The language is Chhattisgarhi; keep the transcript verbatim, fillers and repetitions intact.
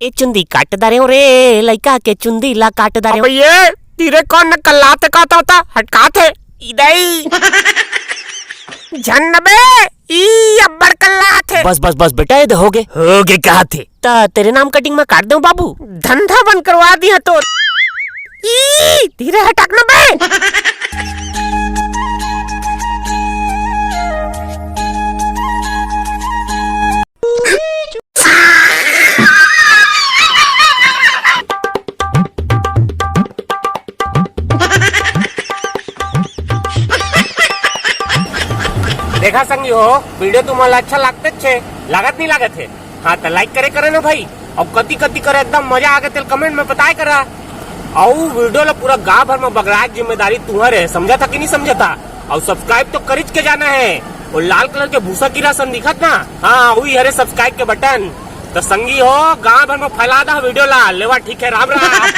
ए चुंदी काट डारेंव रे, लइका के चुंदी ला काट डारेंव। अबे ये धीरे कौन न कल्लाथे का तो होता हटकाथे। इदई। झन बे, ई अब्बड़ कल्लाथे। बस, बस, बस बेटा, ये दे होगे। होगे कहाथे। त तेरे नाम कटिंग में काट देंव बाबू। धंधा बंद करवा दिया तो। ई धीरे हटक ना बे। देखा संगी हो, वीडियो तुम्हारा अच्छा लागत छे, लागत नहीं लागत है? हाँ तो लाइक करे करे ना भाई, और कति कति करे एकदम मजा आगे तेल कमेंट में बताए करा। अउ वीडियो ला पूरा गांव भर में बगराए जिम्मेदारी तुम्हारे, समझा था कि नहीं समझा था? और सब्सक्राइब तो करिच के जाना है, वो लाल कलर के भूसा कीरा सन दिखत ना, हाँ वही हरे सब्सक्राइब के बटन। तो संगी हो, गांव भर में फैला दा वीडियो ला। लेवा ठीक है, राम राम।